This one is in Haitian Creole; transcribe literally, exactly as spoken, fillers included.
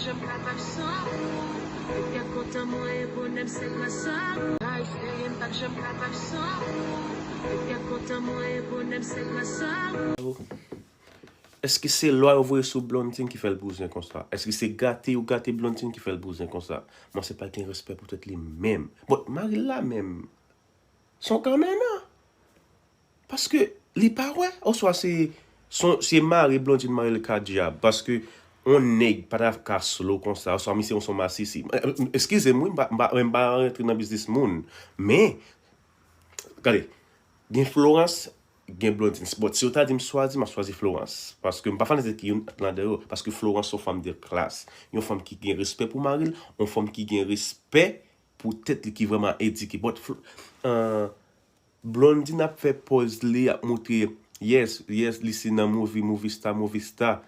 Janm kapab san ou. Ou fè kontan mwen e bonè m se gras a ou. Ay, serye, m p ap janm kapab san ou. Ou fè kontan mwen e bonè m se gras a ou. Èske se lwa yo voye sou Blondine ki fè l bouzen konsa? Èske se gate yo gate Blondine ki fè l bouzen konsa? Mwen se pa gen respè pou tèt li menm. Bon, mari l la menm. Se yon granmè nan. Paske li pa wè. Oswa se se mari Blondine mari l ka dyab. Paske yon nèg pa ta ka slow konsa. Oswa misye yon son masisi. Eskize m wi, m pa rentre nan biznis moun. Men, gade, gen Florence, gen Blondine. Bon, si yo ta di m swazi, m ap swazi Florence. Paske m pa fanatik youn ladan yo. Paske Florence se yon fanm de klas. Yon fanm ki gen respè pou mari l, yon fanm ki gen respè pou tèt li ki vrèman edike. But Blondine ap fè pòz li, ap moutre, yes, yes, li se nan movie, movie star, movie star.